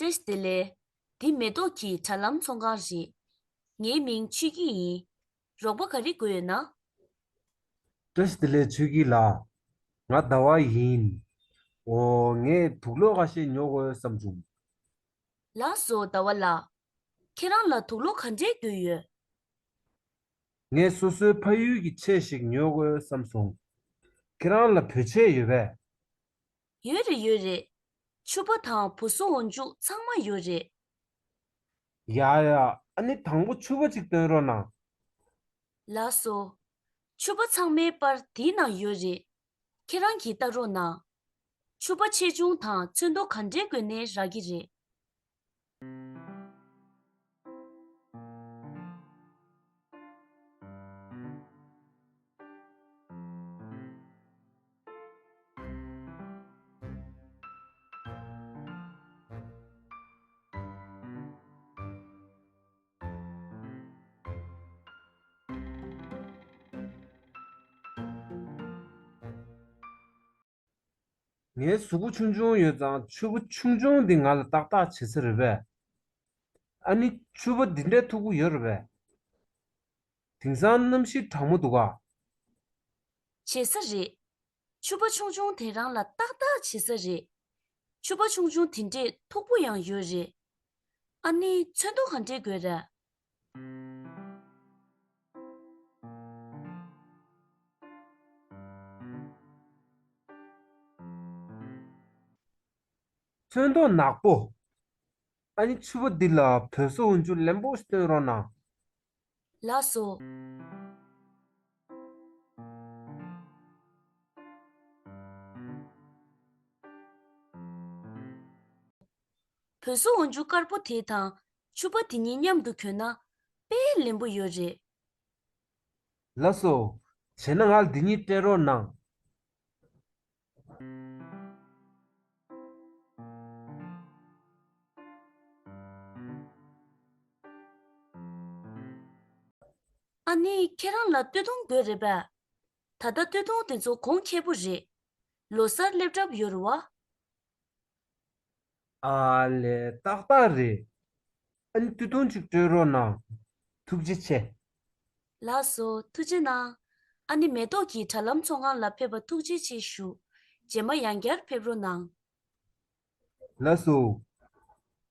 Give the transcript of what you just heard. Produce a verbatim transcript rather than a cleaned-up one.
བཀྲ་ཤིས་བདེ་ལེགས། འདི་མེ་ཏོག་གི་དྲ་ལམ་ཚོང་ཁང་རེད། ངའི་མིང་ཆོས་སྐྱིད་ཡིན། རོགས་པ་ག་རེ་དགོས་ཡོད་ན། བཀྲ་ཤིས་བདེ་ལེགས་ཆོས་སྐྱིད་ལགས། ང་ཟླ་བ་ཡིན། འོ་ངས་དུག་སློག་ཁ་ཤས་ཉོ་དགོས་བསམ་བྱུང་། ལགས་སོ་ཟླ་བ་ལགས། ཁྱེད་རང་ལ་དུག་སློག་ག་འདྲས་དགོས་ཡོད། ངས་སོ་སོའི་ཕ་ཡུལ་གྱི་ཆས་ཤིག་ཉོ་དགོས་བསམ་སོང་། ཁྱེད་རང་ལ་བོད་ཆས་ཡོད་པས། ཡོད་རེད་ཡོད་རེད། ཕྱུ་པ་དང་བུ་གསོ་འོག་འཇུག་ཚང་མ་ཡོད་རེད། ཡ་ཡ། ཨ་ནི་དང་པོ་ཕྱུ་པ་ཅིག་སྟོན་རོགས་གནང་། ལགས་སོ། ཕྱུ་པ་ཚང་མའི་པར་དེའི་ནང་ཡོད་རེད། ཁྱེད་རང་གིས་ལྟ་རོགས་གནང་། ཕྱུ་པ་ཆེ་ཆུང་དང་ཚོན་མདོག་ག་འདྲའི་དགོས་ནའི་རག་གི་རེད། ངའི་གཟུགས་པོ་ཆུང་ཆུང་ཡོད་ཙང་ཕྱུ་པ་ཆུང་ཆུང་འདི་ང་ལ་ཏག་ཏག་བྱེད་ས་རེད་པས། ཨ་ནི་ཕྱུ་པ་འདི་འདྲའི་མཐུག་པོ་ཡོད་རེད་པས། དེང་སང་གནམ་གཤིས་གྲང་མོ་འདུག་ག། བྱེད་ས་རེད། ཕྱུ་པ་ཆུང་ཆུང་དེ་རང་ལ་ཏག་ཏག་བྱེད་ས་རེད། ཕྱུ་པ་ཆུང་ཆུང་དེ་འདྲས་མཐུག་པོ་ཡང་ཡོད་རེད། ཨ་ནི་ཚོན་མདོག་ག་འདྲས་དགོས་རེད། ཚོན་མདོག་ནག་པོ། ཨ་ནི་ཕྱུ་པ་འདི་ལ་བོད་སོ་འོག་འཇུག་ལེན་པོ་ཞིག་སྟོན་རོགས་གནང་། ལགས་སོ། བོད་སོ་འོག་འཇུག་དཀར་པོ་དེ་དང་ཕྱུ་པ་དེ་གཉིས་མཉམ་དུ་གྱོན་ན་དཔེ་ལེན་པོ་ཡོད་རེད། ལགས་སོ། བྱས་ན་ང་ལ་འདི་གཉིས་སྤྲད་རོགས་གནང་། ཨ་ནི་ཁྱེད་རང་ལ་སྟོད་ཐུང་དགོས་རེད་པས། ད་ལྟ་སྟོད་ཐུང་དེ་ཚོ་གོང་ཁེ་པོ་རེད། ལོ་གསར་སླེབས་གྲབས་ཡོད་རེད་བ། ཨ་ལས་ཏག་ཏག་རེད། ཨ་ནི་སྟོད་ཐུང་ཅིག་སྤྲོད་རོགས་གནང་། ཐུགས་རྗེ་ཆེ། ལགས་སོ་ཐུགས་རྗེ་གནང་། ཨ་ནི་མེ་ཏོག་གི་དྲ་ལམ་ཚོང་ཁང་ལ་ཕེབས་པ་ཐུགས་རྗེ་ཆེ་ཞུ། རྗེས་མ་ཡང་བསྐྱར་ཕེབས་རོགས་གནང་། ལགས་སོ།